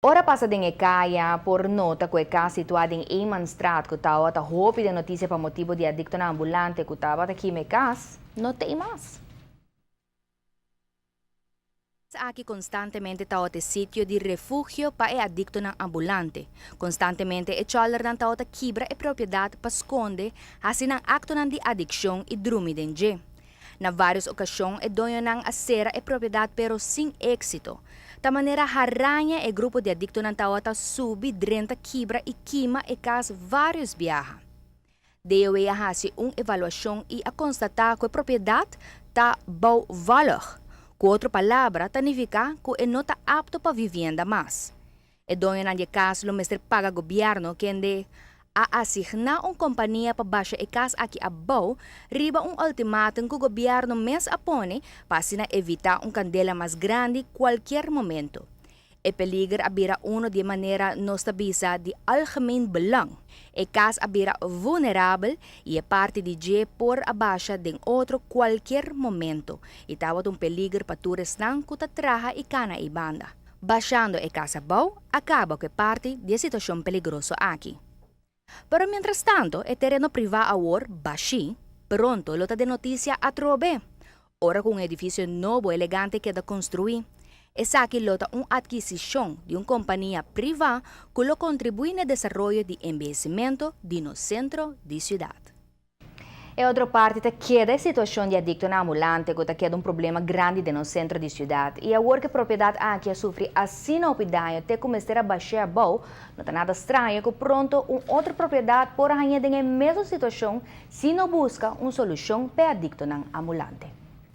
Ora pasa den e kaya por nota ku e kas situá den Emanstraat ku tabata hopi den notisia pa motibu di adiktonan ambulante ku tabata kima e kas, no t'ei mas. Aki konstantemente tabata e sitio di refugio pa e adiktonan ambulante. Konstantemente e chòlernan tabata kibra e propiedat pa skonde, hasi nan aktonan di adikshon i drumi den dje. Na vários okashon e doñonan a sera e propiedat pero sin éksito. Ta manera haraña e grupo di adiktonan tabata subi drenta kibra i kima e kas vários biaha. DOW a hasi un evaluashon i a konstatá ku e propiedat ta bouwvallig, ku otro palabra ta nifiká ku e no ta apto pa vivienda mas. E doñonan di e kas lo mester paga gobièrnu kende a asigná un kompania pa basha e kas aki abou riba un ultimatum ku gobièrnu mes a pone pa asina evitá un kandela mas grandi kualkier momento. E peliger a bira uno di e manera nos ta bisa di algemeen belang. E kas a bira vulnerabel i e parti di dje por a basha den otro kualkier momento i tabata un peliger pa tur esnan ku ta traha i kana ei banda. Bashando e kas abou a kaba ku e parti di e situashon peligroso aki. Pero mientrastanto e tereno privá awor bashí, pronto lo ta den notisia atrobe, ora ku un edifisio nobo elegante keda konstruí. Esaki lo ta un atkisishon di un kompania privá ku lo kontribuí na e desaroyo di embeyesimentu di nos sentro di siudat. E otro parti ta keda e situacion di adictonan ambulante cu ta keda un problema grandi den nos centro di ciudad. Y awor cu e propiedad aki a sufri asina hopi daño te cu mester a bash'é abou, no ta nada straño cu pronto un otro propiedad por a hañ'é den e mesun situacion si no busca un solucion p'e adictonan ambulante.